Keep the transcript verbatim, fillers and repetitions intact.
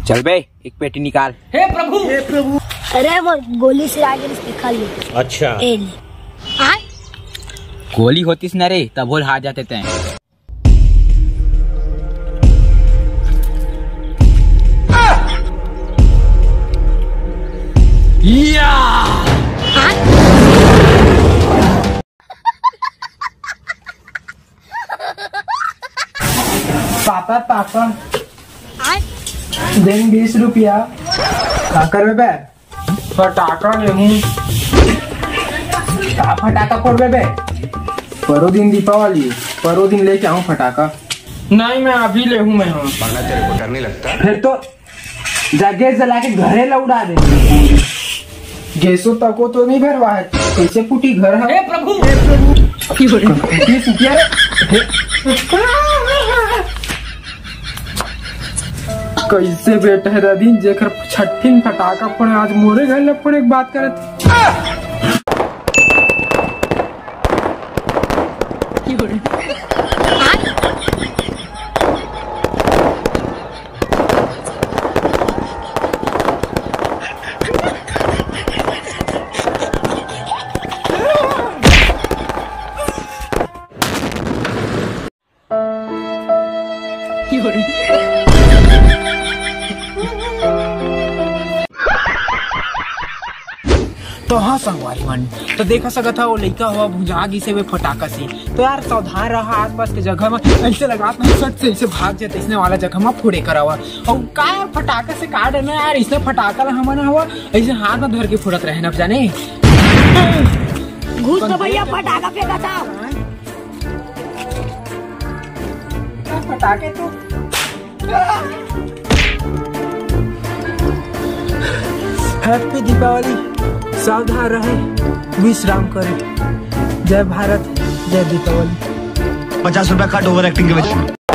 चल बे, एक पेटी निकाल। हे प्रभु, हे प्रभु। अरे, मोर गोली सिरा गिस, निकाल ले। अच्छा। ए ले। गोली होतिस न रे, तभो ल हार जाते तैं। या! पापा, पापा, देन बीस रुपया। का करबे बे? फटाका लेहूं। का फटाका फोड़बे बे? परो दिन दीपावली, परो दिन लेके आहूं फटाका। नहीं, मैं अभी लेहूं मैं हूं। मरना तेरे को डर नहीं लगता? फिर तो जा गैस जला के घरे ला उड़ा दे। गैसो तको तो नहीं भरवा है, कैसे फूटी घर है? हे प्रभु! फूटी सुतिया रे। कैसे बेटा है रदीन, जेकर छठिन फटाका फोड़े, आज मोरे घर ला फोड़े के बात करत। तो हाँ संगवारी मन, तो देखा सकत हा, वो लइका हुआ भुंजा गिस हे फटाका से। तो यार, सावधान रहा, आसपास के जगह में ऐसे लगात नहीं, सट से ऐसे भाग जाते, इसने वाला जगह में फोड़े करावा। और का यार, फटाका से का डरना यार, इसने फटाका ला हमन हवा ऐसे हाथ में धर के फोड़त रहे ना, जाने। घुस तो भैया, फटाका फेंका था। फटाके तो। हैप्पी दीपावली। सावधान रहे, विश्राम करे। जय भारत, जय दीपावली। पचास रुपया कट ओवर एक्टिंग के वजह से।